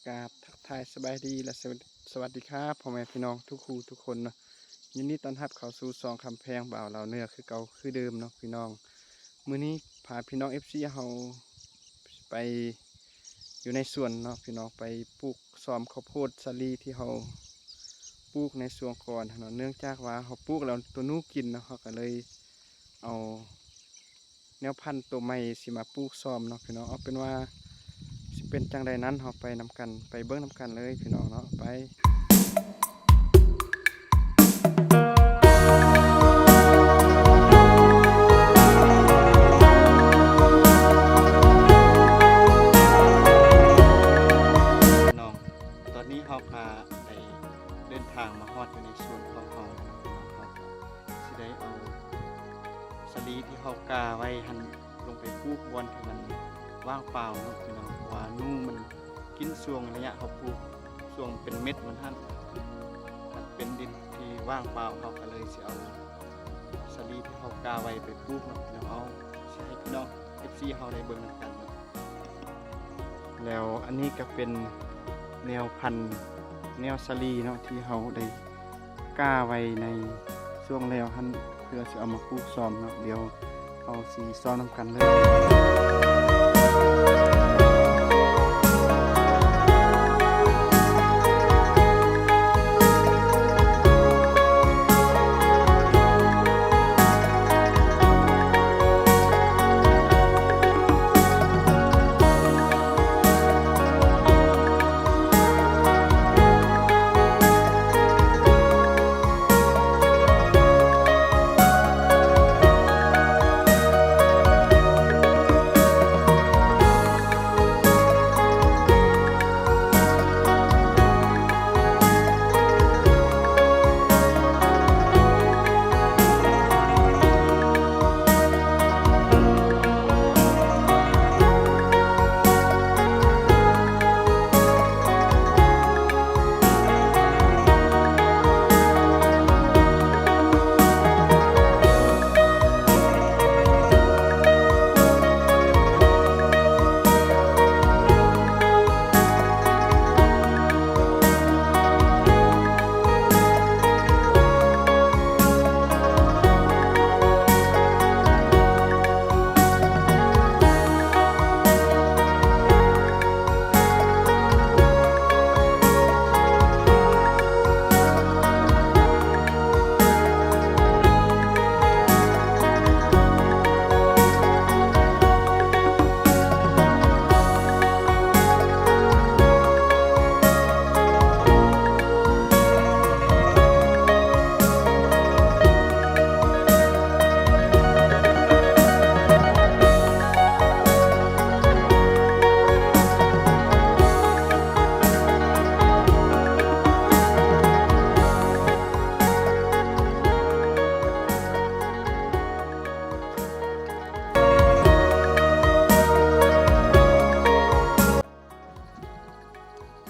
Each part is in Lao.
ກາບທັກທາຍສະບາຍດີ ແລະ ສະຫວັດ ສະຫວັດດີຄັບ ພໍ່ແມ່ພີ່ນ້ອງທຸກຜູ້ທຸກຄົນເນາະ. ຍິນດີຕ້ອນຮັບເຂົ້າສູ່ຊ່ອງຄຳແພງບ່າວລາວເໜືອຄືເກົ່າຄືເດີມເນາະພີ່ນ້ອງ. ມື້ນີ້ພາພີ່ນ້ອງເອັຟຊີເຮົາໄປຢູ່ໃນສວນເນາະພີ່ນ້ອງ, ໄປປູກຊອມເຂົ້າໂພດສາລີທີ່ເຮົາປູກໃນຊ່ວງກ່ອນຫັ້ນເນາະ. ເນື່ອງຈາກວ່າເຮົາປູກແລ້ວໂຕໜູກິນເນາະ, ເຮົາກໍເລີຍເອົາ ແນວພັນໂຕໃໝ່ຊິມາປູກຊອມເນາະພີ່ນ້ອງ. ເອົາເປັນວ່າຊິເປັນຈັ່ງໃດນັ້ນ ເຮົາໄປນຳກັນ, ໄປເບິ່ງນຳກັນເລີຍພີ່ນ້ອງເນາະ. ໄປ ພີ່ນ້ອງ, ຕອນນີ້ເຮົາກະໄດ້ເດີນທາງມາຮອດຢູ່ໃນສວນຂອງເຮົາແລ້ວເນາະ. ເຮົາກະຊິໄດ້ເອົາ ສາລີທີ່ເຮົາກ້າໄວ້ຫັ້ນ ລົງໄປປູກບ່ອນທີ່ມັນວ່າງເປົ່າເນາະພີ່ນ້ອງ, ເພາະວ່າໜູມັນກິນຊ່ວງໄລຍະເຮົາປູກ, ຊ່ວງເປັນເມັດມັນຫັ້ນ. ຖ້າເປັນດິນທີ່ວ່າງເປົ່າ ເຮົາກໍເລີຍຊິເອົາສາລີທີ່ເຮົາກ້າໄວ້ໄປປູກເນາະພີ່ນ້ອງ. ເອົາ ຊິໃຫ້ພີ່ນ້ອງເອັຟຊີເຮົາໄດ້ເບິ່ງນຳກັນເນາະ. ແລ້ວອັນນີ້ກໍເປັນແນວພັນ ແນວສາລີເນາະ ທີ່ເຮົາໄດ້ກ້າໄວ້ໃນຊ່ວງແລ້ວຫັ້ນ ເພື່ອຊິເອົາມາປູກຊອມເນາະ. ດຽວເຮົາຊິຊອມນຳກັນເລີຍ.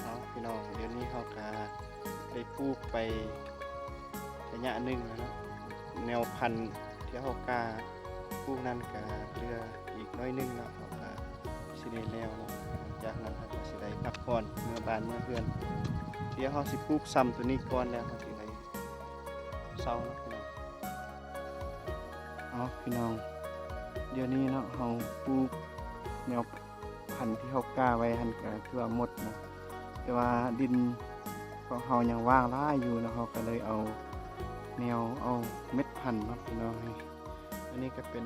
ເອົາ ພີ່ນ້ອງ, ດຽວນີ້ເຮົາກະໄດ້ປູກໄປໄລຍະໜຶ່ງແລ້ວເນາະ. ແນວພັນທີ່ເຮົາກ້າປູກນັ້ນກະເຫຼືອອີກໜ້ອຍໜຶ່ງເນາະ, ເຮົາກະຊິໄດ້ແລ້ວເນາະ. ຫຼັງຈາກນັ້ນເຮົາກະຊິໄດ້ພັກຜ່ອນເມືອບ້ານເມືອເຮືອນ. ດຽວເຮົາຊິປູກຊຳໂຕນີ້ກ່ອນ ແລ້ວເຮົາຊິໄດ້ເຊົາເນາະ ພີ່ນ້ອງ. ເອົາ ພີ່ນ້ອງ, ດຽວນີ້ເນາະ ເຮົາປູກແນວ ພັນທີ່ເຮົາກ້າໄວ້ຫັ້ນກະຖືວ່າໝົດເນາະ, ແຕ່ວ່າດິນຂອງເຮົາຍັງວ່າງຫຼາຍຢູ່ເນາະ, ເຮົາກະເລີຍເອົາແນວ ເອົາເມັດພັນເນາະ ພີ່ນ້ອງ. ອັນນີ້ກະເປັນ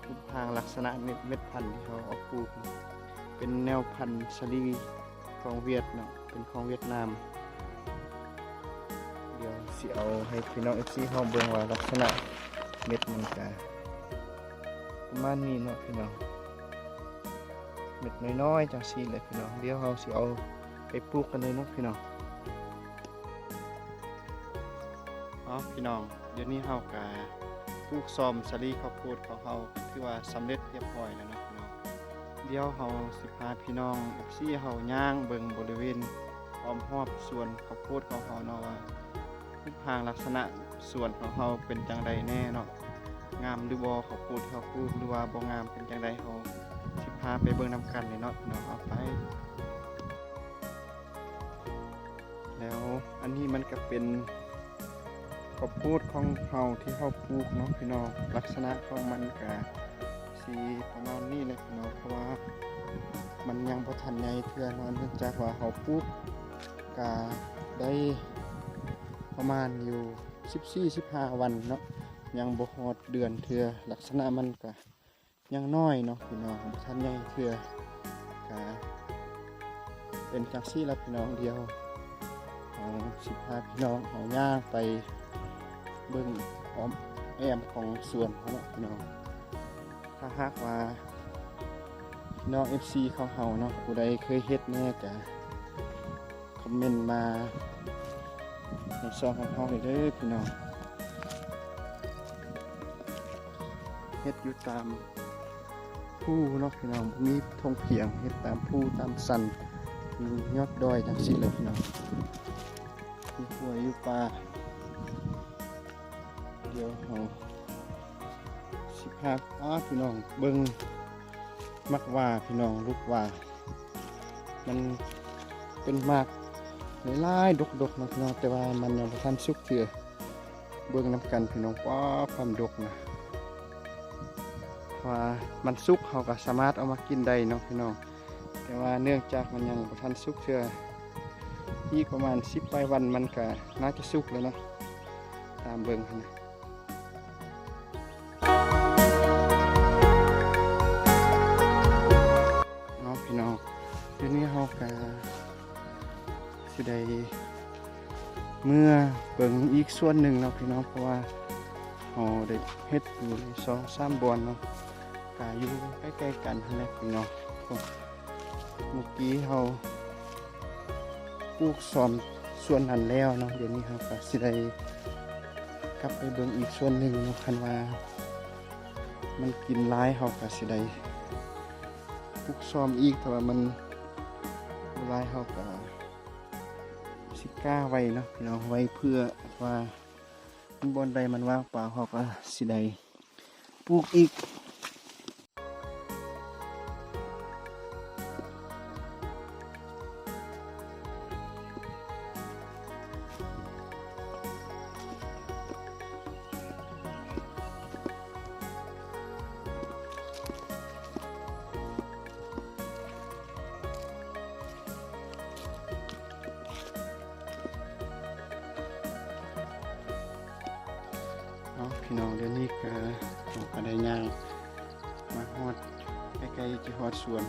ຮູບຮ່າງລັກສະນະເມັດ ເມັດພັນທີ່ເຮົາເອົາປູກເນາະ, ເປັນແນວພັນສາລີຂອງຫວຽດເນາະ, ເປັນຂອງຫວຽດນາມ. ດຽວຊິເອົາໃຫ້ພີ່ນ້ອງເອັຟຊີເຮົາເບິ່ງວ່າລັກສະນະເມັດມັນກະປະມານນີ້ເນາະ ພີ່ນ້ອງ. ເມັດນ້ອຍໆ ຈັ່ງຊີ້ແຫຼະພີ່ນ້ອງ. ດຽວເຮົາຊິເອົາໄປປູກກັນເລີຍເນາະ ພີ່ນ້ອງ. ເອົາ ພີ່ນ້ອງ, ດຽວນີ້ເຮົາກະປູກຊອມສາລີເຂົ້າໂພດຂອງເຮົາ ຖືວ່າສຳເລັດຮຽບຮ້ອຍແລ້ວເນາະ ພີ່ນ້ອງ. ດຽວເຮົາຊິພາພີ່ນ້ອງເອັຟຊີເຮົາຍ່າງເບິ່ງບໍລິເວນອ້ອມຮອບສວນເຂົ້າໂພດຂອງເຮົາເນາະ ວ່າຮູບຮ່າງລັກສະນະສວນຂອງເຮົາເປັນຈັ່ງໃດແນ່ເນາະ. ງາມຫຼືບໍ່ ເຂົ້າໂພດເຮົາປູກ ຫຼືວ່າບໍ່ງາມເປັນຈັ່ງໃດ ເຮົາຊິພາໄປເບິ່ງນຳກັນເລີຍເນາະ ພີ່ນ້ອງ. ເອົາໄປ. ອັນນີ້ມັນກະເປັນເຂົ້າໂພດຂອງເຮົາທີ່ເຮົາປູກເນາະພີ່ນ້ອງ. ລັກສະນະຂອງມັນກະຊິປະມານນີ້ແຫຼະພີ່ນ້ອງ, ເພາະວ່າມັນຍັງບໍ່ທັນໃຫຍ່ເທື່ອເນາະ, ເນື່ອງຈາກວ່າເຮົາປູກກະໄດ້ປະມານຢູ່ສິບສີ່ ສິບຫ້າວັນເນາະ, ຍັງບໍ່ຮອດເດືອນເທື່ອ. ລັກສະນະມັນກະ ຍັງນ້ອຍເນາະພີ່ນ້ອງ, ບໍ່ທັນໃຫຍ່ເທື່ອ. ກະເປັນຈັ່ງຊີ້ລະພີ່ນ້ອງ, ດຽວເຮົາຊິພາພີ່ນ້ອງເຮົາຍ່າງໄປເບິ່ງອ້ອມແອ້ມຂອງສວນເຮົາເນາະພີ່ນ້ອງ. ຖ້າຫາກວ່າພີ່ນ້ອງເອັຟຊີຂອງເຮົາເນາະ ຜູ້ໃດເຄີຍເຮັດແດ່ກະ ຄອມເມັນມາໃນຊ່ອງຂອງເຮົາເດີພີ່ນ້ອງ. ເຮັດຢູ່ຕາມພູເນາະພີ່ນ້ອງ, ມີທົ່ງພຽງ, ເຮັດຕາມພູຕາມສັນ ຢູ່ຍອດດອຍຈັ່ງຊີ້ແຫຼະພີ່ນ້ອງ, ຢູ່ປ່າຢູ່ປ່າ. ດຽວເຮົາຊິພາ ອາ ພີ່ນ້ອງເບິ່ງໝາກຫວ້າພີ່ນ້ອງ, ລູກຫວ້າ. ມັນເປັນໝາກຫຼາຍໆ ດົກໆ ເນາະພີ່ນ້ອງ, ແຕ່ວ່າມັນຍັງບໍ່ທັນສຸກເທື່ອ. ເບິ່ງນຳກັນພີ່ນ້ອງ, ປ້າ ຄວາມດົກນະ. ຖ້າວ່າມັນສຸກເຮົາກະສາມາດເອົາມາກິນໄດ້ເນາະພີ່ນ້ອງ, ແຕ່ວ່າເນື່ອງຈາກມັນຍັງບໍ່ທັນສຸກເທື່ອ, ອີກປະມານສິບປາຍວັນມັນກະໜ້າຈະສຸກແລ້ວເນາະ, ຕາມເບິ່ງຫັ້ນນະ. ເນາະພີ່ນ້ອງ, ດຽວນີ້ເຮົາກະຊິໄດ້ເມືອເບິ່ງອີກສ່ວນໜຶ່ງເນາະພີ່ນ້ອງ, ເພາະວ່າເຮົາໄດ້ເຮັດຢູ່ສອງສາມບ່ອນເນາະ, ກະຢູ່ໃກ້ໆກັນຫັ້ນແຫຼະພີ່ນ້ອງ. ເມື່ອກີ້ເຮົາ ປູກຊອມສ່ວນນັ້ນແລ້ວເນາະ, ດຽວນີ້ເຮົາກະຊິໄດ້ກັບໄປເບິ່ງອີກສ່ວນໜຶ່ງເນາະ. ຄັນວ່າມັນກິນຫຼາຍເຮົາກະຊິໄດ້ປູກຊອມອີກ, ຖ້າວ່າມັນບໍ່ຫຼາຍເຮົາກະຊິກ້າໄວ້ເນາະພີ່ນ້ອງ, ໄວ້ເພື່ອວ່າບ່ອນໃດມັນວ່າງເປົ່າເຮົາກະຊິໄດ້ປູກອີກ. ເອົາ ພີ່ນ້ອງ ດຽວນີ້ກະ ເຮົາກະໄດ້ຍ່າງມາຮອດ ໃກ້ໆ ຈະຮອດສວນ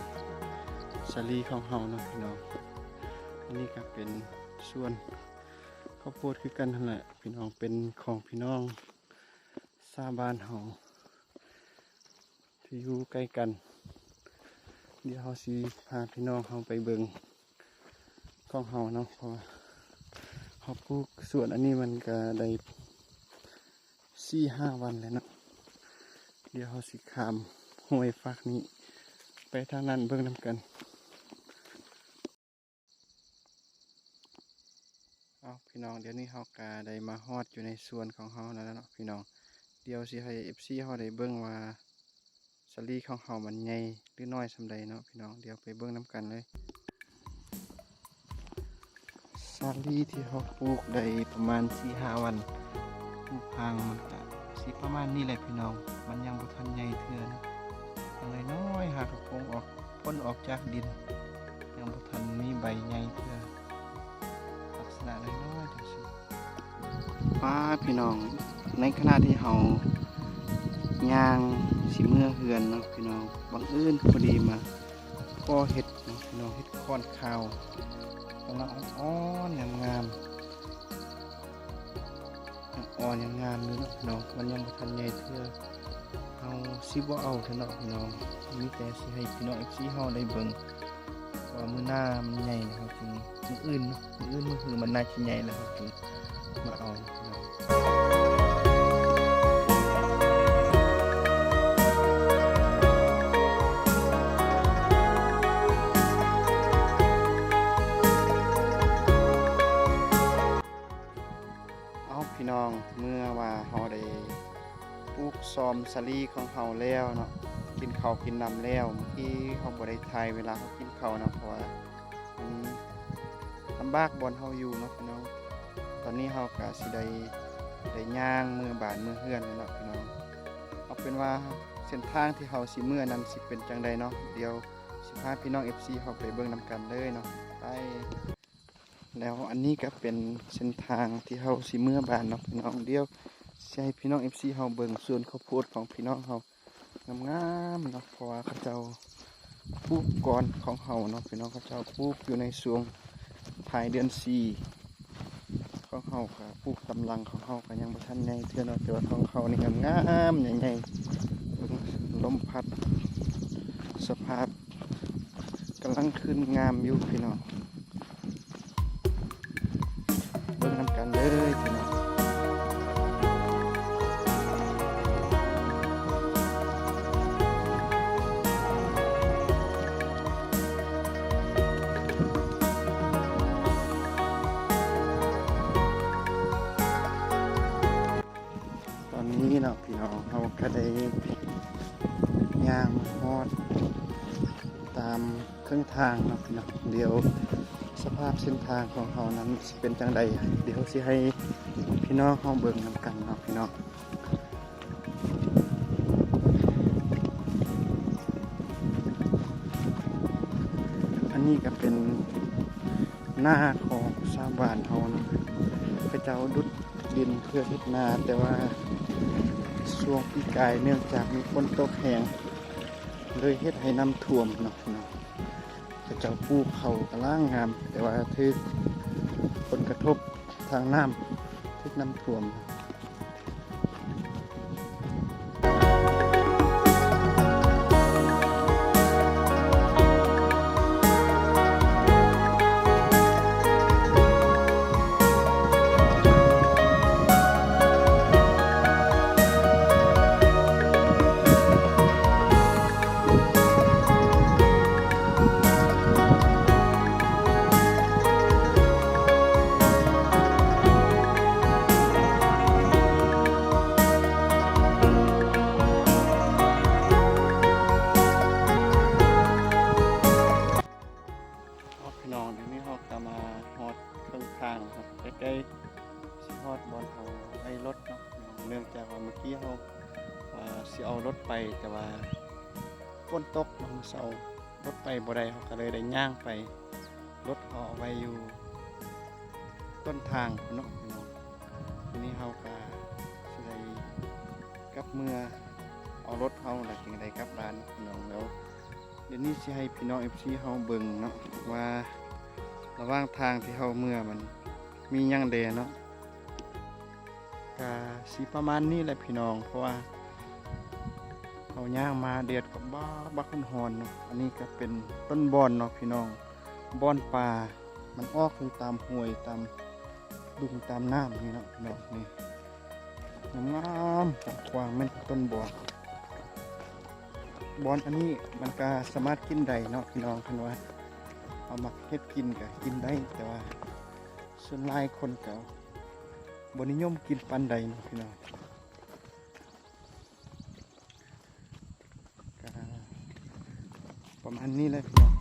ສາລີຂອງເຮົາເນາະພີ່ນ້ອງ. ອັນນີ້ກະເປັນສວນເຂົ້າໂພດຄືກັນຫັ້ນແຫຼະພີ່ນ້ອງ, ເປັນຂອງພີ່ນ້ອງຊາວບ້ານເຮົາ ທີ່ຢູ່ໃກ້ກັນ. ດຽວເຮົາຊິພາພີ່ນ້ອງເຮົາໄປເບິ່ງຂອງເຮົາເນາະ, ເພາະວ່າເຮົາປູກສວນອັນນີ້ມັນກະໄດ້ສີ່ຫ້າວັນແລ້ວເນາະ. ດຽວເຮົາຊິຂ້າມຫ້ວຍຟາກນີ້ໄປທາງນັ້ນເບິ່ງນຳກັນ. ເອົາ ພີ່ນ້ອງ ດຽວນີ້ເຮົາກະໄດ້ມາຮອດຢູ່ໃນສວນຂອງເຮົາແລ້ວເນາະພີ່ນ້ອງ. ດຽວຊິໃຫ້ເອັຟຊີເຮົາໄດ້ເບິ່ງວ່າສາລີຂອງເຮົາມັນໃຫຍ່ຫຼືນ້ອຍສ່ຳໃດເນາະພີ່ນ້ອງ, ດຽວໄປເບິ່ງນຳກັນເລີຍ. ສາລີທີ່ເຮົາປູກໄດ້ປະມານສີ່ຫ້າວັນ, ຮູບຮ່າງມັນກະຊິປະມານນີ້ແຫຼະພີ່ນ້ອງ, ມັນຍັງບໍ່ທັນໃຫຍ່ເທື່ອເນາະ, ຍັງນ້ອຍໆ ຫາກະພົ້ນອອກ ພົ້ນອອກຈາກດິນ, ຍັງບໍ່ທັນມີໃບໃຫຍ່ເທື່ອ, ລັກສະນະນ້ອຍໆ ຈັ່ງຊີ້. ປ້າ ພີ່ນ້ອງ, ໃນຂະນະທີ່ເຮົາຍ່າງຊິເມືອເຮືອນເນາະພີ່ນ້ອງ, ບັງເອີນພໍດີມາພໍ້ເຫັດເນາະພີ່ນ້ອງ, ເຫັດຂອນຂາວ ກຳລັງອ່ອນໆ ງາມໆ ຍັງອ່ອນຍັງງາມຢູ່ເນາະພີ່ນ້ອງ, ມັນຍັງບໍ່ທັນໃຫຍ່ເທື່ອ. ເຮົາຊິບໍ່ເອົາເທື່ອເນາະພີ່ນ້ອງ, ມີແຕ່ຊິໃຫ້ພີ່ນ້ອງເອັຟຊີເຮົາໄດ້ເບິ່ງ ວ່າມື້ໜ້າມັນໃຫຍ່ແລ້ວເຮົາຈຶ່ງ ມື້ອື່ນເນາະ, ມື້ອື່ນມື້ຮືມັນໜ້າຈະໃຫຍ່ແລ້ວເຮົາຈຶ່ງມາເອົາເນາະພີ່ນ້ອງ. ເອົາ ພີ່ນ້ອງ, ເມື່ອວ່າເຮົາໄດ້ປູກຊອມສາລີຂອງເຮົາແລ້ວເນາະ, ກິນເຂົ້າກິນນ້ຳແລ້ວ, ເມື່ອກີ້ເຮົາບໍ່ໄດ້ຖ່າຍເວລາເຮົາກິນເຂົ້າເນາະ, ເພາະວ່າມັນລຳບາກບ່ອນເຮົາຢູ່ເນາະພີ່ນ້ອງ. ຕອນນີ້ເຮົາກະຊິໄດ້ ໄດ້ຍ່າງເມືອບ້ານເມືອເຮືອນແລ້ວເນາະພີ່ນ້ອງ. ເອົາເປັນວ່າເສັ້ນທາງທີ່ເຮົາຊິເມືອນັ້ນຊິເປັນຈັ່ງໃດເນາະ ດຽວຊິພາພີ່ນ້ອງເອັຟຊີເຮົາໄປເບິ່ງນຳກັນເລີຍເນາະ. ໄປ ແລ້ວອັນນີ້ກະເປັນເສັ້ນທາງທີ່ເຮົາຊິເມືອບ້ານເນາະພີ່ນ້ອງ. ດຽວຊິໃຫ້ພີ່ນ້ອງເອັຟຊີເຮົາເບິ່ງສວນເຂົ້າໂພດຂອງພີ່ນ້ອງເຮົາ ງາມໆເນາະ ເພາະວ່າເຂົາເຈົ້າປູກກ່ອນຂອງເຮົາເນາະພີ່ນ້ອງ. ເຂົາເຈົ້າປູກຢູ່ໃນຊ່ວງທ້າຍເດືອນສີ່ ຂອງເຮົາກະປູກຕາມຫຼັງ ຂອງເຮົາກະຍັງບໍ່ທັນໃຫຍ່ເທື່ອເນາະ ແຕ່ວ່າຂອງເຂົານີ້ງາມໆ ໃຫຍ່ໆ. ເບິ່ງ ລົມພັດ ສະພາບກຳລັງຂຶ້ນງາມຢູ່ພີ່ນ້ອງ. ເບິ່ງນຳກັນເລີຍພີ່ນ້ອງ. ຕອນນີ້ເນາະພີ່ນ້ອງ ເຮົາກະໄດ້ຍ່າງມາຮອດຕາມເຄິ່ງທາງເນາະພີ່ນ້ອງ. ດຽວສະພາບເສັ້ນທາງຂອງເຮົານັ້ນຊິເປັນຈັ່ງໃດ ດຽວຊິໃຫ້ພີ່ນ້ອງເຮົາເບິ່ງນຳກັນເນາະພີ່ນ້ອງ. ອັນນີ້ກະເປັນນາຂອງຊາວບ້ານເຮົາເນາະ ເຂົາເຈົ້າດຸດດິນເພື່ອເຮັດນາ ແຕ່ວ່າຊ່ວງປີກາຍເນື່ອງຈາກມີຝົນຕົກແຮງ ເລີຍເຮັດໃຫ້ນ້ຳຖ້ວມເນາະ. ເຂົາເຈົ້າປູກເຂົ້າກຳລັງງາມ ແຕ່ວ່າຖືກຜົນກະທົບທາງນ້ຳ ຖືກນ້ຳຖ້ວມ. ເອົາພີ່ນ້ອງ ດຽວນີ້ເຮົາກະມາຮອດເຄິ່ງທາງແລ້ວ ໃກ້ໆຊິຮອດບ່ອນເຮົາໄວ້ລົດເນາະ. ເນື່ອງຈາກວ່າເມື່ອກີ້ເຮົາ ວ່າຊິເອົາລົດໄປ ແຕ່ວ່າຝົນຕົກເນາະ ເຊົາລົດໄປບໍ່ໄດ້ ເຮົາກະເລີຍໄດ້ຍ່າງໄປ. ລົດເຮົາເອົາໄວ້ຢູ່ຕົ້ນທາງພຸ້ນເນາະພີ່ນ້ອງ. ທີນີ້ເຮົາກະຊິໄດ້ກັບເມືອເອົາລົດເຮົາ ແລ້ວຈຶ່ງໄດ້ກັບບ້ານພີ່ນ້ອງ. ແລ້ວດຽວນີ້ຊິໃຫ້ພີ່ນ້ອງເອັຟຊີເຮົາເບິ່ງເນາະ ວ່າລະຫວ່າງທາງທີ່ເຮົາເມືອມັນມີຫຍັງແດ່ເນາະ. ກະຊິປະມານນີ້ແຫຼະພີ່ນ້ອງ ເພາະວ່າເຮົາຍ່າງມາ ແດດກະບັກໆຮ້ອນໆເນາະ. ອັນນີ້ກະເປັນຕົ້ນບອນເນາະພີ່ນ້ອງ ບ່ອນປາ ມັນອອກຢູ່ຕາມຫ້ວຍ ຕາມດຸ່ງ ຕາມນ້ຳນີ້ເນາະພີ່ນ້ອງ. ນີ້ງາມໆ ກວ້າງໆ ແມ່ນຕົ້ນບອນ. ບອນອັນນີ້ມັນກະສາມາດກິນໄດ້ເນາະພີ່ນ້ອງ ຄັນວ່າເຮົາມັກເຮັດກິນກະກິນໄດ້ ແຕ່ວ່າສ່ວນຫຼາຍຄົນກະບໍ່ນິຍົມກິນປານໃດເນາະພີ່ນ້ອງ. ກະປະມານນີ້ແຫຼະພີ່ນ້ອງ.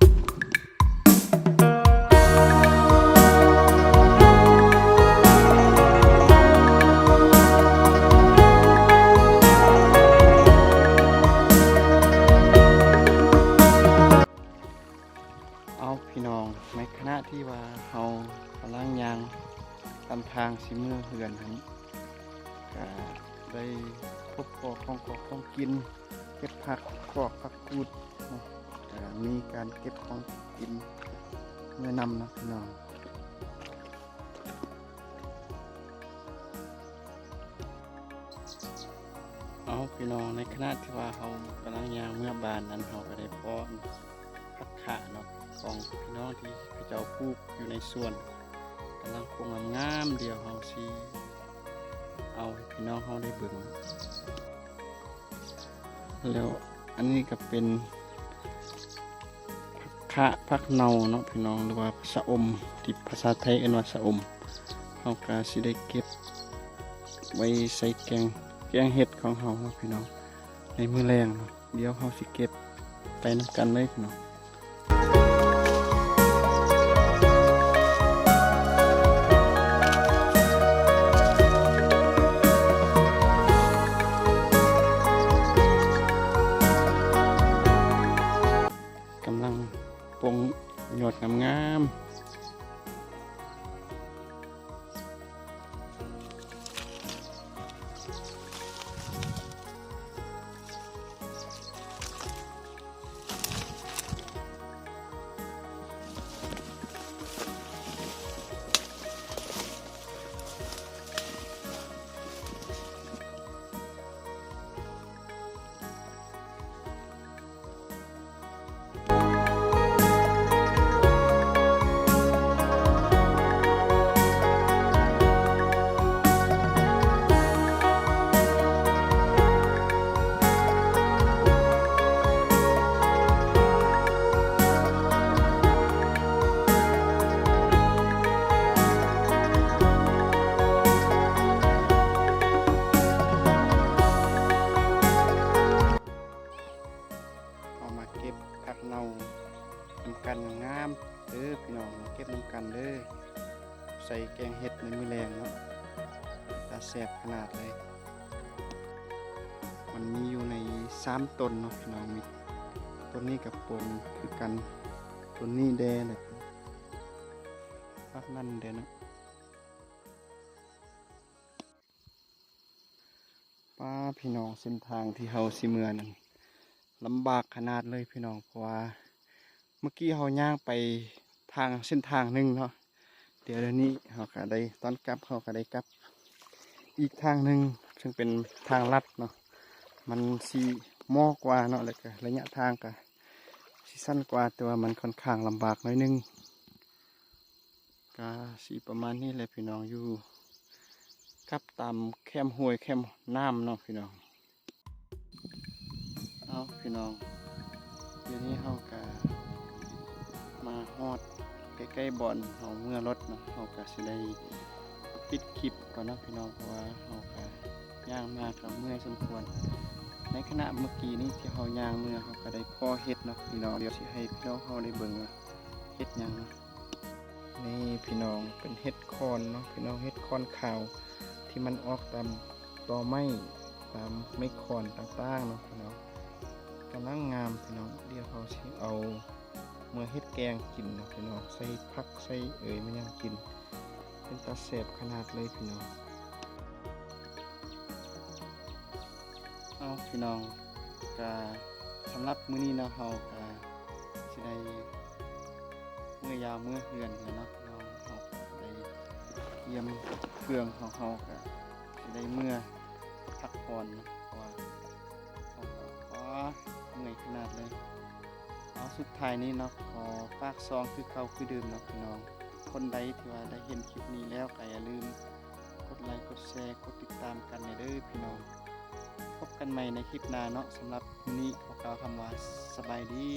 ເອົາພີ່ນ້ອງ ໃນຂະນະທີ່ວ່າເຮົາກຳລັງຍ່າງຕາມທາງຊິເມືອເຮືອນຫັ້ນ ກະໄດ້ພົບພໍ້ຂອງຂອງກິນ ເກັບຜັກ ປອກຜັກກູດເນາະ ກະມີການເກັບຂອງກິນເມືອນຳເນາະພີ່ນ້ອງ. ເອົາພີ່ນ້ອງ ໃນຂະນະທີ່ວ່າເຮົາກຳລັງຍ່າງເມືອບ້ານນັ້ນ ເຮົາກະໄດ້ພໍ້ຜັກຂາເນາະ ຂອງພີ່ນ້ອງທີ່ເຂົາເຈົ້າປູກຢູ່ໃນສວນ ກຳລັງປົງງາມໆ. ດຽວເຮົາຊິເອົາໃຫ້ພີ່ນ້ອງເຮົາໄດ້ເບິ່ງ. ແລ້ວອັນນີ້ກະເປັນຜັກຂາ ຜັກເນົ່າເນາະພີ່ນ້ອງ ຫຼືວ່າຊະອົມ ທີ່ພາສາໄທເອີ້ນວ່າຊະອົມ. ເຮົາກະຊິໄດ້ເກັບໄວ້ໃສ່ແກງ ແກງເຫັດຂອງເຮົາເນາະພີ່ນ້ອງ ໃນມື້ແລງເນາະ. ດຽວເຮົາຊິເກັບໄປນຳກັນເລີຍພີ່ນ້ອງ. ເອົາ ຍອດງາມໆ. ເຮົາມາເກັບຜັກເນົ່ານຳກັນງາມໆເດີພີ່ນ້ອງ, ມາເກັບນຳກັນເດີ ໃສ່ແກງເຫັດໃນມື້ແລງເນາະ, ຕາແຊບຂະໜາດເລີຍ. ມັນມີຢູ່ໃນສາມຕົ້ນເນາະພີ່ນ້ອງ, ມີຕົ້ນນີ້ກະປົງຄືກັນ, ຕົ້ນນີ້ແດ່ ແລະ ຝັກນັ້ນແດ່ເນາະ. ປ້າ ພີ່ນ້ອງ, ເສັ້ນທາງທີ່ເຮົາຊິເມືອນັ້ນລຳບາກຂະໜາດເລີຍພີ່ນ້ອງ, ເພາະວ່າເມື່ອກີ້ເຮົາຍ່າງໄປທາງເສັ້ນທາງໜຶ່ງເນາະ, ດຽວນີ້ເຮົາກະໄດ້ ຕອນກັບເຮົາກະໄດ້ກັບອີກທາງໜຶ່ງ ເຊິ່ງເປັນທາງລັດເນາະ, ມັນຊິໝໍກວ່າເນາະ ແລ້ວກະໄລຍະທາງກະຊິສັ້ນກວ່າ, ແຕ່ວ່າມັນຂ້ອນຂ້າງລຳບາກໜ້ອຍໜຶ່ງ. ກະຊິປະມານນີ້ແຫຼະພີ່ນ້ອງ, ຢູ່ກັບຕາມແຄມຫ້ວຍແຄມນ້ຳເນາະພີ່ນ້ອງ. ເອົາພີ່ນ້ອງ, ດຽວນີ້ເຮົາກະມາຮອດໃກ້ໆບ່ອນເຮົາເມືອລົດເນາະ, ເຮົາກະຊິໄດ້ປິດຄລິບກ່ອນເນາະພີ່ນ້ອງ, ເພາະວ່າເຮົາກະຍ່າງມາກະເມື່ອຍສົມຄວນ. ໃນຂະນະເມື່ອກີ້ນີ້ທີ່ເຮົາຍ່າງເມືອ ເຮົາກະໄດ້ພໍ້ເຫັດເນາະພີ່ນ້ອງ, ດຽວຊິໃຫ້ພີ່ນ້ອງເຮົາໄດ້ເບິ່ງວ່າເຫັດຫຍັງເນາະ. ນີ້ພີ່ນ້ອງ ເປັນເຫັດຂອນເນາະພີ່ນ້ອງ, ເຫັດຂອນຂາວທີ່ມັນອອກຕາມຕໍໄມ້ ຕາມໄມ້ຂອນຕ່າງໆເນາະພີ່ນ້ອງ, ກຳລັງງາມພີ່ນ້ອງ. ດຽວເຮົາຊິເອົາເມືອເຮັດແກງກິນເນາະພີ່ນ້ອງ, ໃສ່ຜັກໃສ່ເອີຍມາຫຍັງກິນ ເປັນຕາແຊບຂະໜາດເລີຍພີ່ນ້ອງ. ເອົາພີ່ນ້ອງ, ກະສຳລັບມື້ນີ້ເນາະ ເຮົາກະຊິໄດ້ເມືອຢາວເມືອເຮືອນແລ້ວເນາະພີ່ນ້ອງ, ເຮົາກະໄດ້ກຽມເຄື່ອງຂອງເຮົາ ເຮົາກະຊິໄດ້ເມືອພັກຜ່ອນເນາະ, ເພາະວ່າເຮົາກະ ໂອ້ຍ ເມື່ອຍຂະໜາດເລີຍ. ເອົາ ສຸດທ້າຍນີ້ເນາະ ຂໍຝາກຊ່ອງຄືເກົ່າຄືເດີມເນາະພີ່ນ້ອງ, ຄົນໃດທີ່ວ່າໄດ້ເຫັນຄລິບນີ້ແລ້ວກະຢ່າລືມກົດໄລ ກົດແຊ ກົດຕິດຕາມກັນແດ່ເດີພີ່ນ້ອງ. ພົບກັນໃໝ່ໃນຄລິບໜ້າເນາະ, ສຳລັບມື້ນີ້ຂໍກ່າວຄຳວ່າສະບາຍດີ.